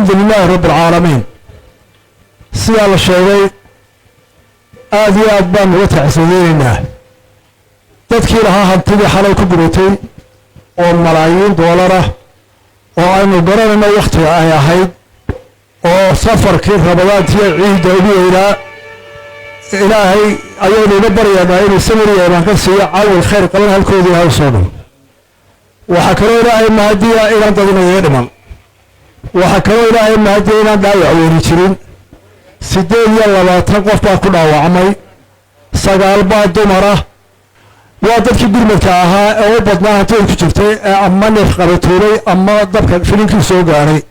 Alxamdu lilaahi rabbi alcaalamiin. Sidaa la sheegay, aada iyo aad baan uga tacsadeynaynaa dadkii lahaa hantidii xalay ku gubatay oo malaayiin doolarah, oo aynu garanayno wakhtiga ay ahayd, oo safarkii Ramadaantiyo ciidda ugu weynaa. Ilaahay ayaynu uga baryaynaa inuu samir iyo imaan ka siiyo, cawil khayr qaban halkoodii ha u soo dhigo. Waxaa kaloo Ilaahay mahadiya inaan dad inagaga dhiman. Waxaa kaloo Ilaahay mahadiya inaan dhaawac weyni jirin. 28 qof baa ku dhaawacmay, 9 baa dumara. Waa dadkii gurmadka ahaa ee u badnaa hantida ku jirtay ee ama neef qabatuulay ama dabka filinkii soo gaadhay.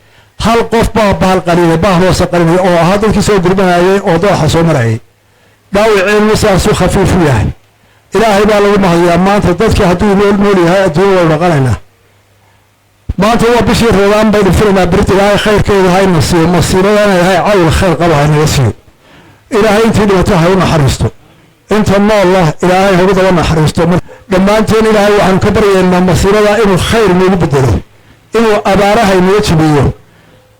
Hal qof baa bahal qalinay, bahal hoose qalinay, oo ahaa dadkii soo gurmanayay oo dooxa soo marayay. Dhaawiciinu sidaasuu khafiif u yahay. Ilaahay baa lagu mahadiyaa. Maanta dadkii hadduu nool nool yahay, adduunya waynu dhaqanaynaa. Maanta waa bishii Ramadaan baynu filaynaa berita. Ilaahay khayrkeeda hayna siiyo, masiibadana Ilaahay cawil khayr qaba haynaga siiyo. Ilaahay intii dhibato ha u naxariisto, inta noolla Ilaahay hagu daba naxariisto. Dhammaanteen Ilaahay waxaanu ka baryaynaa masiibada inuu khayr noogu bedelo, inuu abaaraha inaga jibiyo,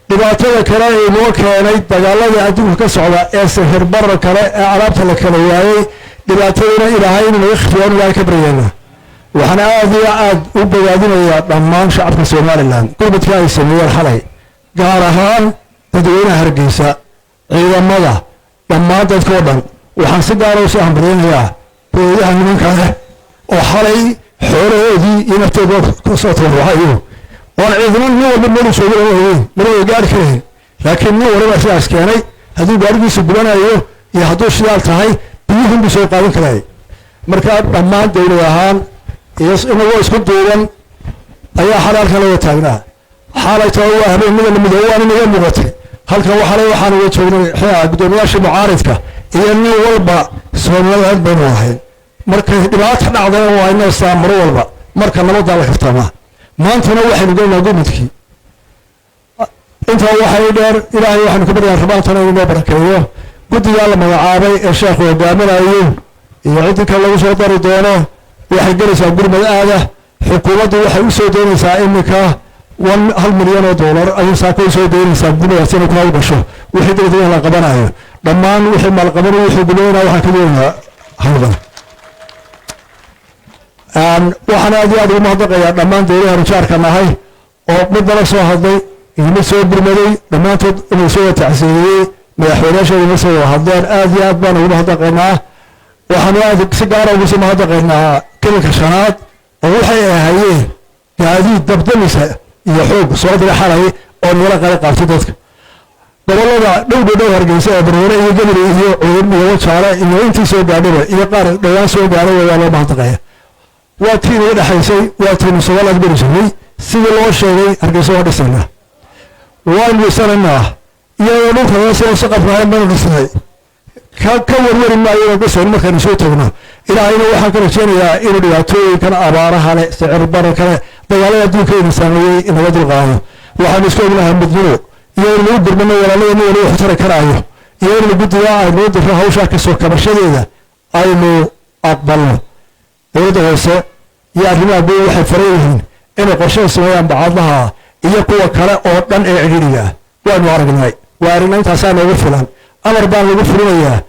dhibaatada kale ee inoo keenay dagaalada adduunka ka socda ee sixir barar kale ee alaabta la kala waayey, dhibaataduna Ilaahay inuu naga khifiyaan Ilaahay ka baryaynaa. Waxaan aada iyo aada u bogaadinayaa dhammaan shacabka Somaliland gurmadkii ay sameeyeen xalay, gaar ahaan dadweynaha Hargeysa, ciidamada, dhammaan dadkoo dhan. Waxaan si gaara usoo hambalyaynayaa booyaha nimanka leh oo xalay xoolahoodii iyo naftooda kusoo tabarruxay, iyagu oon ciidamo nin walba meel jooga lama ogeyn, mana way gaari karayn, laakiin nin waliba sidaas keenay. Hadduu gaarigiisu gubanayo iyo hadduu shidaal tahay, biyuhun buu soo qaadan karayay. Marka dhammaan dowlad ahaan iyo inagoo isku duuban ayaa xalay halkan laga taagnaa. Xalay too waa habeenimada la midoobo, waan inaga muuqatay halkan. Waxalay waxaan uga joognay guddoomiyaasha mucaaridka iyo nin walba. Soomaalida baynu ahayn, markay dhibaata dhacdana waa inoo saa mar walba, marka nabadaa la kaftamaa. Maantana waxaynu geynaa gurmudkii. Intaa waxay dheer, Ilaahay waxaynu ka baryaa Ramadaantana inuu noo barakeeyo. Guddigaa la magacaabay ee sheekhu hogaaminayo iyo ciddii kale lagu soo dari doono waxay gelaysaa gurmad aada. Xukuumaddu waxay u soo doonaysaa iminka 1 milyan oo doolar ayay saaka usoo doonaysaa gurmadaas inay ku hawlgasho. Wixii degdega la qabanayo dhammaan, wixii maalqabanayo, wixii gumayna, waxaan ka doonayaa hawlgal. Waxaan aad iyo aad ugu mahadnaqayaa dhammaan dowlaha rujaarka nahay oo mid nala soo hadlay iyo mid soo gurmaday, dhammaantood inuu soo tacsiyeeyey, madaxweynayaashooda ma soo wada hadleen. Aad iyo aad baan ugu mahadnaqaynaa. Waxaanu aad si gaara ugu soo mahadnaqaynaa Kilinka Shanaad oo waxay ahayeen gaadiid dabdamisa iyo xoog soo diray xalay oo nala qala qaabtay dadka gobolada dhow dhow dhow Hargeysa ee Berbere iyo Gebel iyo Cudub iyo Wajaale iyo intii soo gaadhaba iyo qaar dhowaan soo gaadhay. Waa loo mahadnaqaya. Waa tii inaga dhexaysay, waa tiinu Somaliland beri jirnay. Sidii loo sheegay, Hargeysa waa dhisaynaa, waanu dhisanaynaa, iyadoo dhulka hoose oo saqafka ahayn baynu dhisnay. Ka warwari maayo inaan dhisayno markaynu soo tagno. Ilaahayna waxaan ka rajeynayaa inuu dhibaatooyinkan abaaraha leh, sicir bararka leh, dagaalada adduunka saameeyey inaga dulqaado. Waxaanu isku ognahay midnimo iyo in lagu gurmano walaalada, nin waliba wax tari karaayo, iyo in guddiga aynu diro hawshaa kasoo kabashadeeda aynu aqbalno. Dowladda hoose iyo arrimaha guud waxay faran yihiin inay qorshe sameeyaan bacadlaha iyo kuwa kale oo dhan ee cidhiidhiga ah. Waanu aragnay, waa aragnay, intaasaa noogu filan. Amar baan lagu fulinayaa.